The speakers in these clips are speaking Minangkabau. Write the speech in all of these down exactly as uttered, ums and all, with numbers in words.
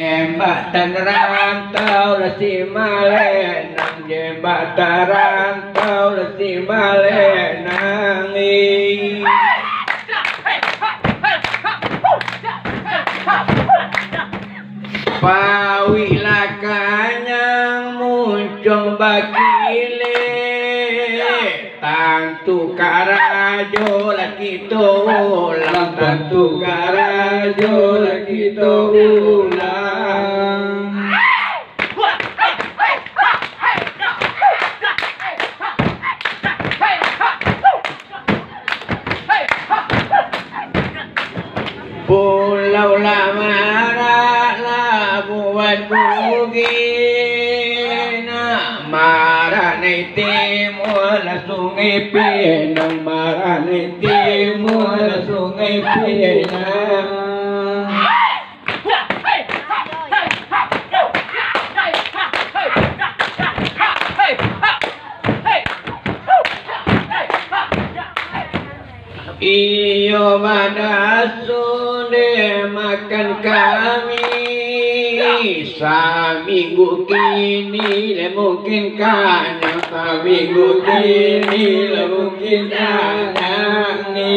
Jembatan rantau lah si malenang, jembatan rantau lah si malenang, eh. Pawik lah kanyang, muncuang bakilik. Tantu karajo lah kito ulang, tantu karajo lah kito ulang. Pulau lah marak, labuan bugih, nak marak nai timua lah Sungai Pinang, marak nai timua lah Sungai Pinang. Iyo badasun dek makan kami, saminggu kini lah mungkin kanyang, saminggu kini lah mungkin kanyang ni.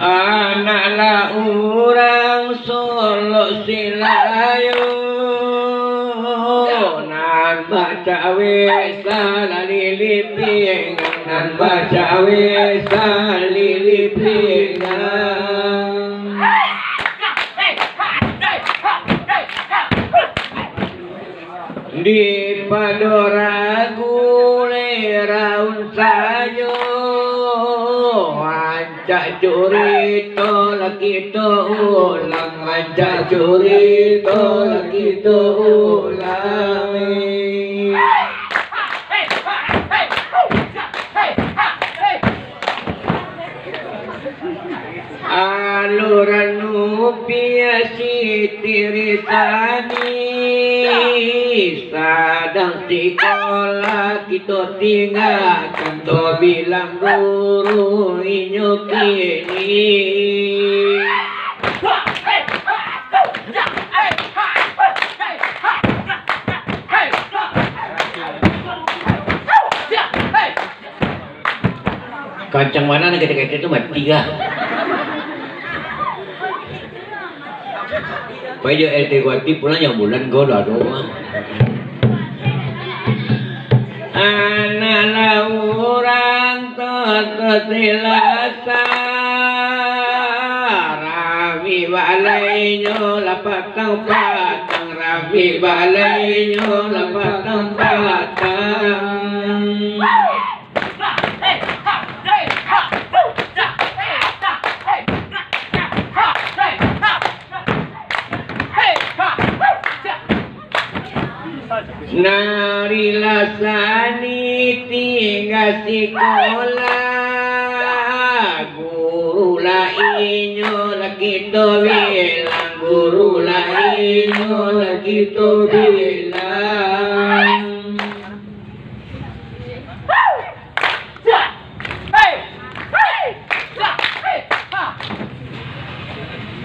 Anak lah urang Solok Silayo, nan bacawe salilipingan, nan bacawe salilipingan. Di pado ragu le raun sajo, rancak curito lah kito ulang, rancak curito lah kito ulang. Aluran Rupiah Siti Risani, sadang sikolah kito tinggakan, tabilang guru inyo kini. Kancang bana nan kecek-kecek tu mati kah? Pai jo R T Kuati pulang jo bulan ko dah tu mah. Anak lah urang Toto Silasa, rami balainyo lah patang-patang, rami balainyo lah patang-patang. Nari lah sani tingga sikolah, guru lah inyo lah kito bilang, guru lah inyo lah kito bilang.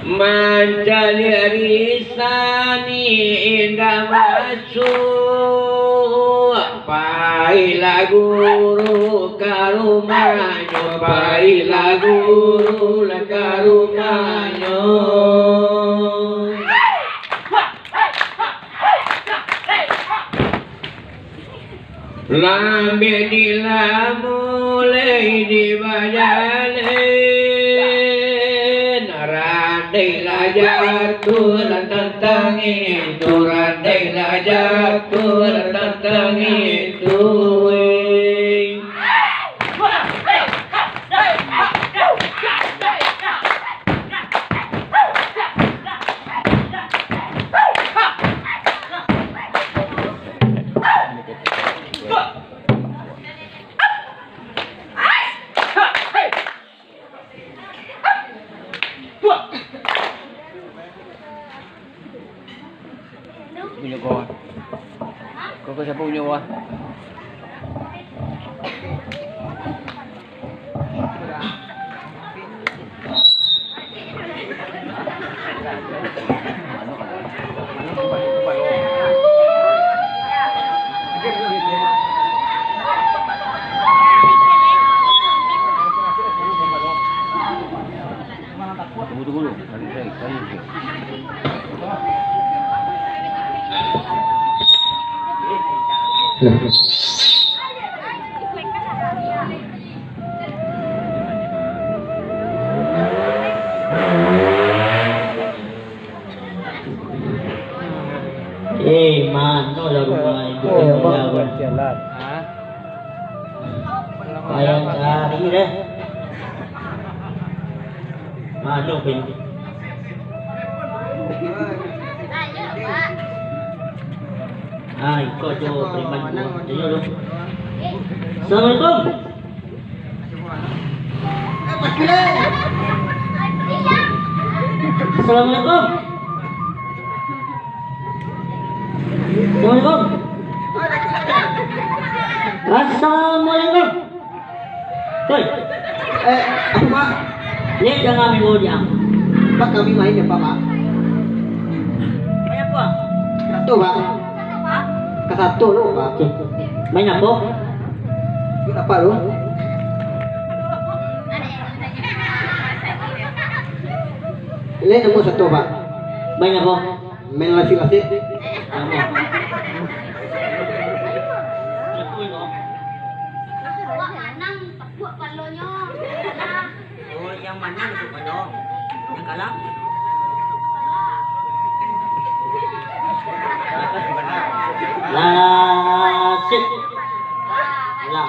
Mancaliak risani indak masuak, pailah guru ka rumahnyo, pailah guru lah ka rumahnyo. Lambek di lah mulai di bajalan, randai lah jatuah lah tantang itu, randai lah jatuah lah tantang itu. Punyo ko. Ko, ko siapo punyo ko? Tunggu, tunggu dulu. Tarik, tarik, tarik. Eh, mano lah rumah itu? Oh, Bang, jalan. Hah? Payah cari deh. Mano pin? Ah, iko jo preman tu. Tanya lu. Assalamualaikum. Assalamualaikum. Assalamualaikum. Assalamualaikum. Hoi. Eh, apo, Pak? Ni jangan minggu diam. Pak, kami main ya, Pak, Pak? Main apo? Satu, Pak. Hah? Ka satu tu, Pak. Main apo? Itu apa tu? Ini nomor satu, Pak. Main apo? Main lasik-lasik. Awak manang, tapuak palonyo. Oh, yang manang tu palonyo. Yang kalah? Lasik. Kalah.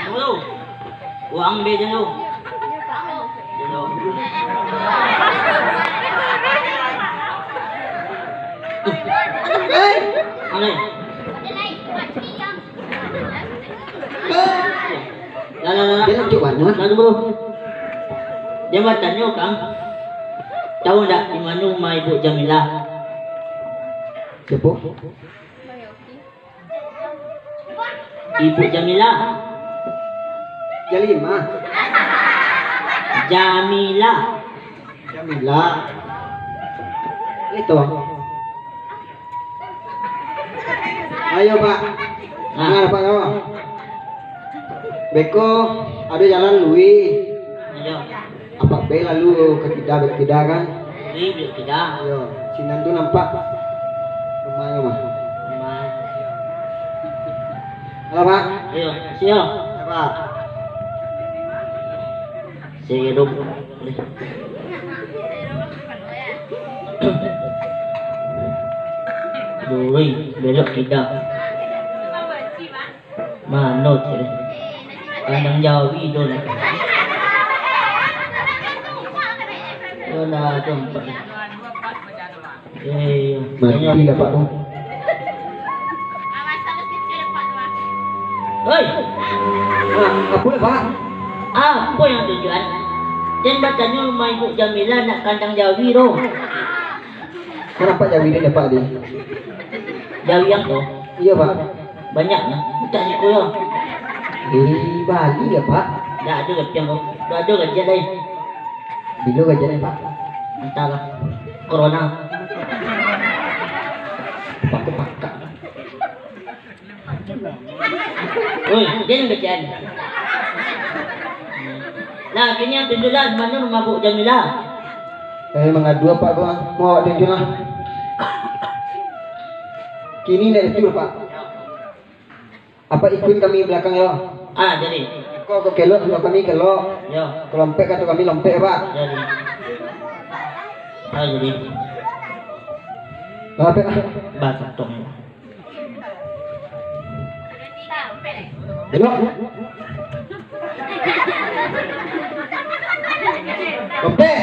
Tunggu. Uang be dulu. Dulu. Hei! Aneh. Lah, lah, lah, lah. Dia nak cuk mana? Lah, tunggu. Dia batanyo, Kang. Tahu ndak di mano rumah Ibu Jamilah? Siapa? Ibu Jamilah. Jalimah. Jamilah. Jamilah. Itu. Ayo, Pak. Nah. Nah, Pak, yo. Beko, ado jalan lui. Ayo. Apak be lalu ka kida, belok kida kan? Ih, belok kida. Iyo, sinan tu nampak rumahnyo mah. Rumah. Halo, Pak. Iyo, siap. Iyo, Pak. Saya dong. Doi, belok kida. Mano tu? Kandang jawi tu lah. Alah, tu empat. Eh, iyo. Mati lah, Pak, tu. Hoi! Ah, apo, Pak? Apo yang tujuan? Jan batanyo rumah Ibu Jamilah nak kandang jawi tu. Kan nampak jawi dia, Pak, tadi? Jawi yang tu? Iyo, Pak. Banyak lah. Mintak siko yo. Eh, bali lah, Pak. Dak ado gajian ko. Dak ado gajian lain. Bilo gajian lain, Pak? Antahlah. Corona. Pakak-pakak. Oi, dia yang kecil. Nah, kini yang tunjuklah mano rumah Bu Jamilah. Eh, mangadu apak ko, ah. Mau awak tunjuklah. Kini nak betul, Pak. Apak ikuik kami belakang, yo. Ah, jadi. Kok, kok kelok, kok kami kelok. Yo. Kok lompek, kata kami lompek, Pak. Jadi. Ah, jadi. Lompek, ah. Bah, tong. Elok. Lompek.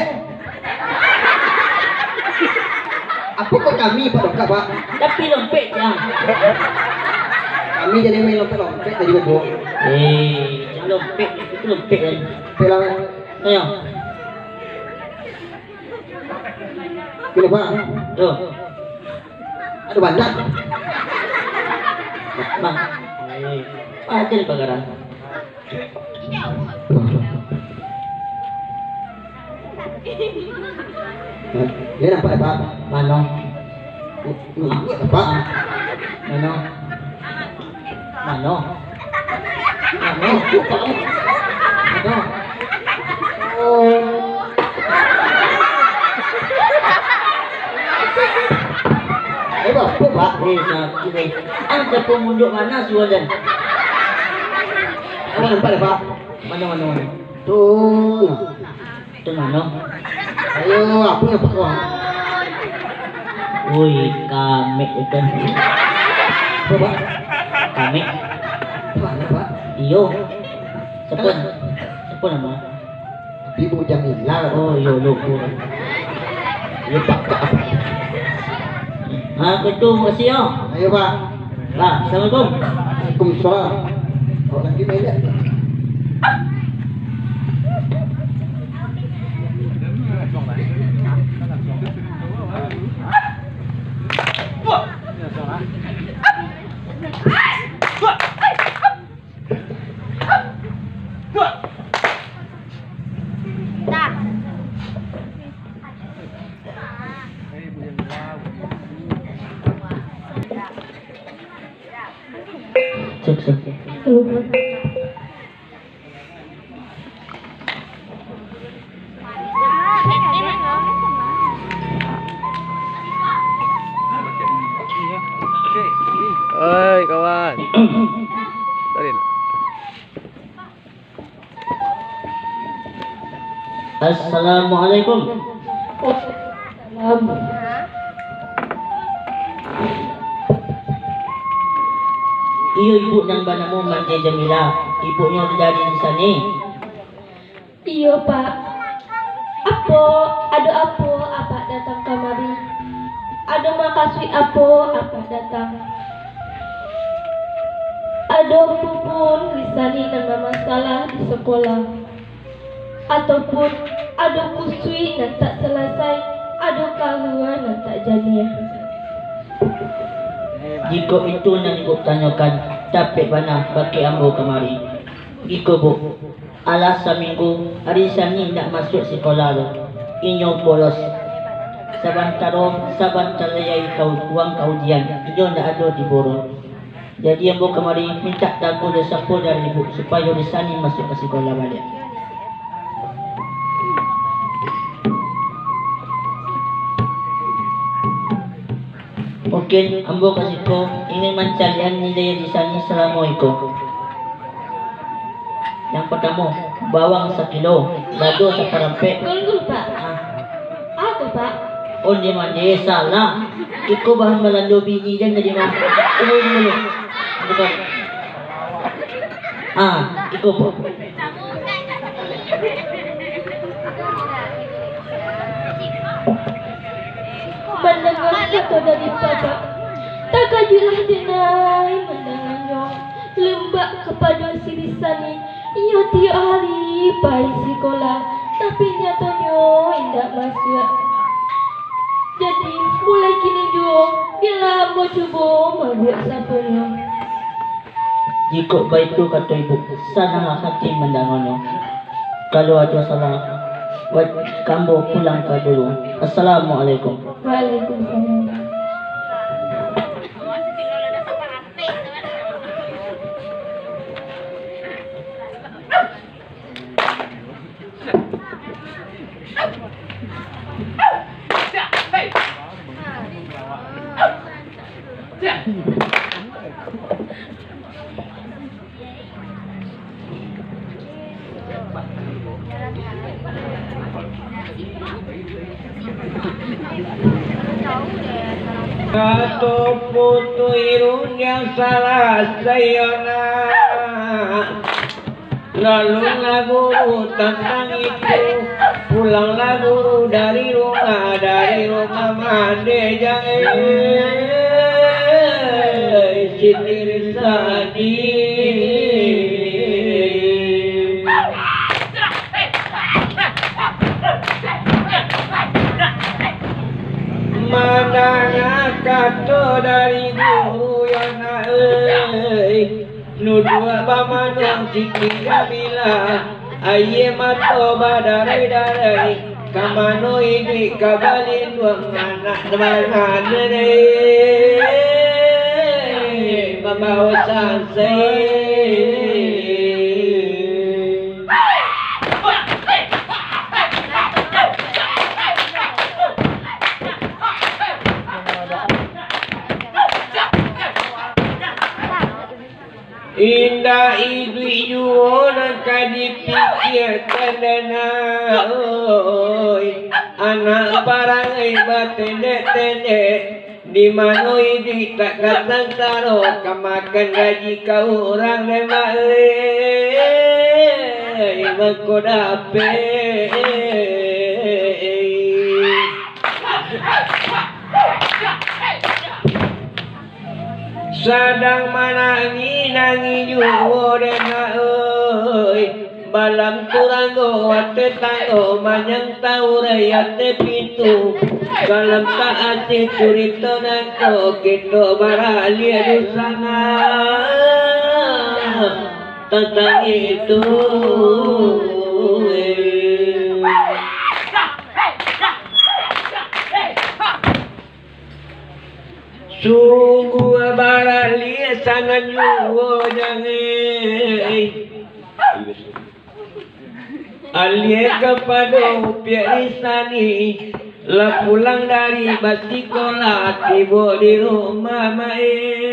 Apo kok kami, Pak, dongkak, Pak? Tapi lompek, Cang. Kami jadi main lompek-lompek tadi, Pak. Eh, jangan lompek, itu lompek tadi. Lompek lah. Ayo. Kini, Pak. Yo. Aduh, banyak. Bang. Adil bagaran. Dia nampak, Pak? Mano? Nampak? Mano? Mano? Mano? Mano? Oh. Eh, Pak, Pak. Eh, sakik, eh. Ang capung munduak mano suruah den? Apa nampak dah, Pak? Mano, mano, mano? Tu. Tu mano? Ayo, apa nampak kau? Woi, kamek itu. Apa, Pak? Kamek. Apa, Pak? Iyo. Siapa? Siapa nama? Ibu Jamila. Oh, iyo, lupa. Iyo, Pak. Ah, betul, makasih, yo. Ayo, Pak. Nah, assalamualaikum. Waalaikumsalam. Awak lagi banyak. Cek, cek. Oi, kawan. Tadi. Assalamualaikum. Waalaikumsalam. Iyo, ibu nan banamo Mande Jamila. Ibunyo jadi di siko? Iyo, Pak. Apo, ado apo Apak datang kamari? Ado makasuik apo Apak datang? Ado pupun di siko nan bamasalah di sikola, ataupun ado kusuik nan tak salasai, ado karuah nan tak janiah? Jikok itu nan Ibu tanyokan, dapek bana bakeh ambo kamari. Iko, Bu, alah saminggu ari Sani indak masuak sikola tu. Inyo bolos. Sabantaro, sabantaro lai kau, uwang ka ujian, inyo indak ado di guru. Jadi, ambo kamari mintak dago jo sapo dari Ibu, supayo di Sani masuak ka sikola baliak. Mungkin ambo ka siko ingin mancaliak nilai di Sani salamo iko. Yang partamo, bawang sakilo, lado saparampek. Tunggu, Pak. Ah. Apo, Pak? Onde mande, salah. Iko bahan balando bini jan jadi mah. Tunggu dulu. Bukan. Ah, iko, Pak. Mandanga kato dari pabak, takajuiklah denai mandanganyo. Lambek kapado si Sani, inyo tiok hari pai sikola, tapi nyatonyo indak masuak. Jadi, mulai kini juo, bialah ambo cubo mabuak saponyo. Jikok baitu kato ibu, sananglah hati mandanganyo. Kalau ado salah, buek ambo pulang ka guru. Assalamualaikum. Waalaikumsalam. Kato putuih irundiang salasai yo nak. Lalu lah guru tantang itu, pulanglah guru dari rumah, dari rumah mande jang, eh, Siti Risadi. Mandanga Kato dari guru yo nak, eh, nuduak bamanuang Siti Jamilah, aia mato badarai-darai, ka mano iduik ka balinduang anak mangan, eh, mambawo sansai. Indak iduik juo nan ka dipikiakan, Danau, oi. Anak parangai batendek-tendek, di mano iduik tak ka sansaro, ka makan gaji ka urang, Danau, oi. Mangko dapek. Sadang manangih-nangih juo, Danau, oi. Malam tu ranggo ateh tanggo, manyang taurai ateh pintu. Salam tak asih curito nangko, kito baraliah di sana tantang itu. Sungguah baraliah sanang juo, Danau, eh. Alia kapado Upiak di sani, lah pulang dari basikolah, tibo di rumah, Mak, eh.